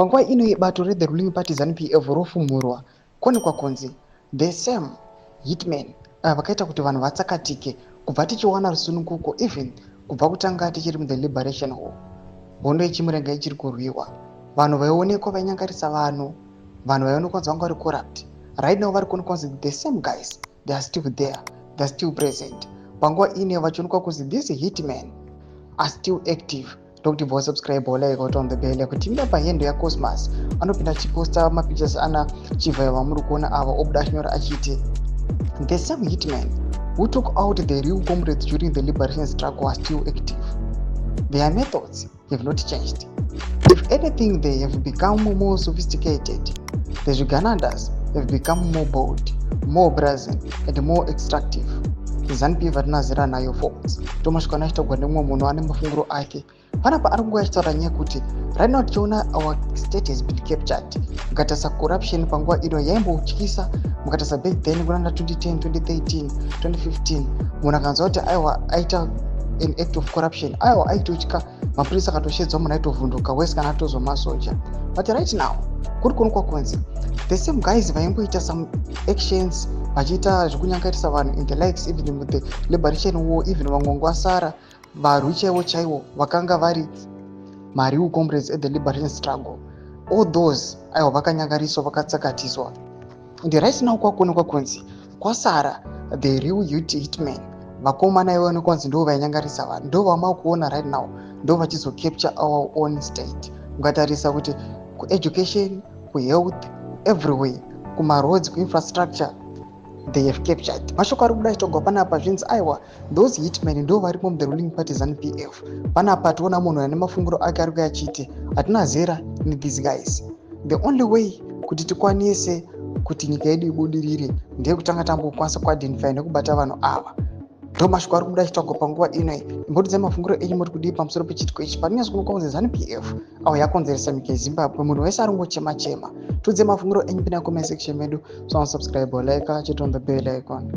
Panguva ino yebato rethe ruling party ZANU PF rofumurwa kuonekwa kunzi the same hitman vakaita kuti vanhu vatsakatike kubva tichiwana rusununguko, even kubva kutanga tichiri muthe liberation war, hondo yechimurenga ichiri kurwiwa, vanhu vaionekwa vainyangarisa vanhu, vanhu vaionekwa kunzi vanga vari corrupt, right now vari kuonekwa kunzi the same guys, they are still there, they are still present. Panguva ino vachionekwa kunzi this hitman are still active. Ndokuti bva wasubscribe, like, on the bell kuti timira pahandle yaCosmas anopinda achiposta mapictures ana Chivhayo vamuri kuona ava, obuda achinyora achiti, "The same hitman who took out the real comrades during the liberation struggle are still active. Their methods have not changed. If anything, they have become more sophisticated. The zviganandas have become more bold, more brazen and more extractive. ZANU PF hatina zera nayo, folks." Tomasvika achitaurwa nemumwe munhu ane mafunguro ake panapa. Ari kunguva achitaura nyaya yekuti right now tichiona our state has been captured. Mukatarisa corruption panguva ino yaimbotyisa. Mukatarisa back then kunana 2010, 2013, 2015, munhu akanzwa kuti aiwa aita an act of corruption, aiwa aitotya. Mapurisa akatoshedzwa, munhu aitovhunduka wese kana atozwa masoja. But right now kuri kuonekwa kunzi the same guys vaimboita some actions vachiita zvekunyangarisa vanhu in the likes, even with the liberation war, even vamwe vasara varwi chaivo chaivo vakanga vari mareal comrades at the liberation struggle, all those aiwa vakanyangariswa, vakatsakatiswa. And right now kwakuonekwa kunzi kwasara the real youth hitman. Vakomana ivaonekwa kunzi ndo vainyangarisa vanhu, ndo vamakuona right now ndo vachizocapture our own state. Mukatarisa kuti kueducation, kuhealth, everywhere, kumaroads, kuinfrastructure, they have captured. Mashoko ari kuda achitogwa panapa zvinzi aiwa those hitman ndo varimo muthe ruling party ZANU PF. Panapa tiona munhu ane mafunguro ake ari kuya achiti hatina zera nethese guys. The only way kuti tikwanise kuti nyika yedu ibudirire ndeyekutanga tambokwanisa kuidentify nekubata vanhu ava. Ndo mashoko ari kubuda achitaurwa panguva ino. Imbotidzai mafunguro enyu, muri kudii pamusoro pechitiko ichi? Panonyatso kuonekwa kunzi ZANU PF avo yakonzeresa nyika yeZimbabwe, munhu wese ari ngochema chema. Tiudzai mafunguro enyu pinda comment section medu. So subscribe, like, chit on the bell icon.